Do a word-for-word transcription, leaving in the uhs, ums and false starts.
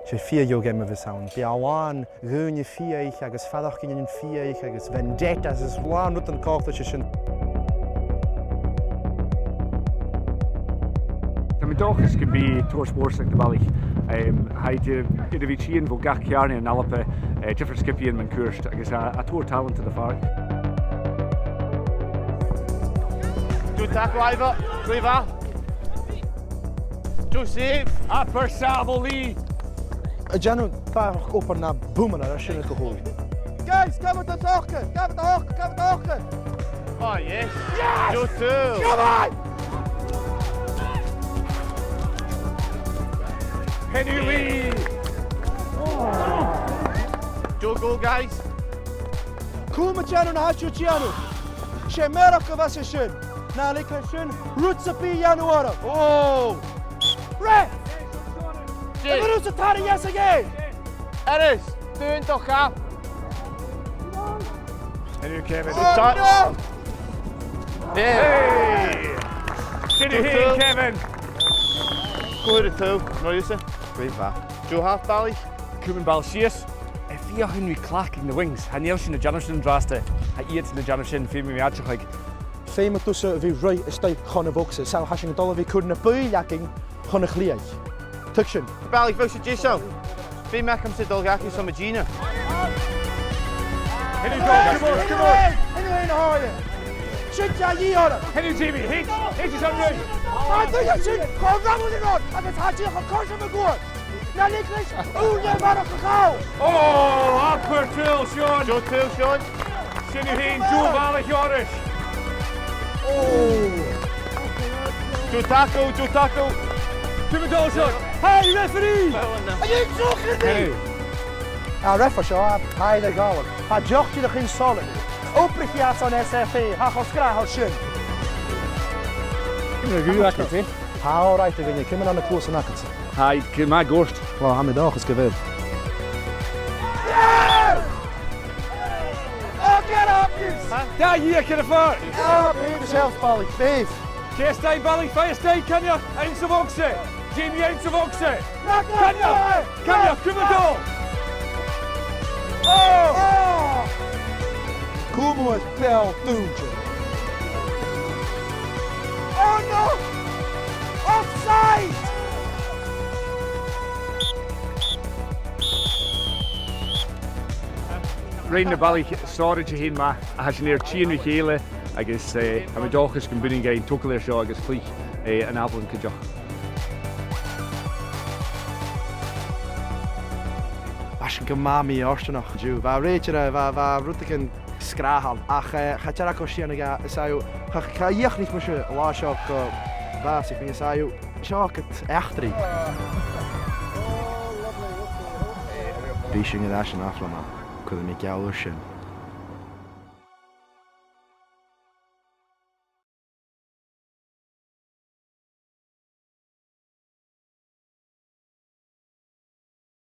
'S e fìor dheagh gheama a bhios ann. Bidh a làn dhaoine fiadhaich agus faireachdainnean fiadhaich agus vendettas is a làn rudan coltach ri sin. Tha mi an dòchas gum bi tòrr spòrs aig na balaich. Em, tha iad air a bhith a' tighinn bho gach ceàrnaidh ann an Alba, eh, diofar sgiobaidhean mun cuairt agus tha, tha tòrr tàlant air fad. Dùin tac, Ivor. Glè mhath. Joseph! Abair sàbhaladh! A' dèanamh barrachd obair na bu mhiosa air sin gu h-òl. Guys, gabh an taca! Gabh an taca! Gabh an taca! Oh, yes! Yes! Go too! Come on! Henry Lee! Go, go, guys! Cùm a' dèanamh na tha sibh a' dèanamh. 'S e mearachd a bhios e sin. Na leig leis sin rud sam bith a dhèanamh orra. Oh! Ref! Jay. Am bu rud a tha a' dèanamh aige? Air ais, dùin do chap. Henry Kevin. Oh, no! Hey! Sin thu, Kevin. Cò air a tha thu? No, you say? Great va. Joe half bally. Cùm am ball sìos. Feuch Henry Clark aig na wings. Chan eil sinn a' dèanamh sin an-dràsta. Tha iad a' dèanamh sin, feumaidh mi aideachadh. Feumaidh tusa a bhith ruith a-staigh chun a' bhogsa, so tha sinn a' dol a bhith a' cur na buill againn chun a' chliathaich. Tuigse sin. Bally, bheil sibh deiseil? Feumaidh mi a-nis a dhol dhachaigh 's am dìnnear. Henry, go, come on, come on. Henry, na h-àirde. Sin e, dhìth orra. Henry, Jamie, hit, hit is an ruith. Tha, tuigidh sinn, cho ràmh a tha e, agus tha e dìreach a' cur sin mun cuairt. Na leig leis ùine a bharrachd a chall. Oh, abair triall, Sean. Seo triall, Sean. Sin thu fhèin, dùin bhalla Sheòrais. Oh. Dùin tackle, dùin tackle. Cùm an dùil, Sean. Hey, referee! A dh'fheuch seo, a dh'fheuch? Hey. A ref seo, a, tha e air a ghabhail. Tha e dìreach a' tighinn sònraichte. Obraichidh e airson S F A, tha e cho sgràthail sin. Cùm an dùil, a Sheòrais. Tha e all right, a dhuine, ciamar a tha na cluasan agadsa? Tha iad gu math goirt. Well, tha mi an dòchas gu bheil. Oh, get up, you... Dà dhìog air a' phàirc! Oh, behave yourself, bally, behave! Ceart, a bhalaich, faigh a-staigh Coinneach anns a' bhogsa! Jamie anns a' bhogsa! Coinneach! Coinneach, cùm an dùil! Oh! Oh! Cùm an dùil, dùinte. Oh no! Offside! Rinn na balaich sònraichte fhèin math, a tha sinn air tighinn ri chèile agus, eh, tha mi an dòchas gum buinidh iad togail air seo agus cluich, eh, an Aiblein cuideachd. Bha sinn gu math mì-fhortanach an-diugh. Bha rèitear, bha, bha rudeigin sgràthail, ach, eh, cha deach e gu sìon aige, is e, cha, cha dhìochuimhnich mise an latha seo gu bhàsaich mi, is e, seo agad eachdraidh. Bidh sinn air ais an ath-bhliadhna, cuiridh mi geall air sin.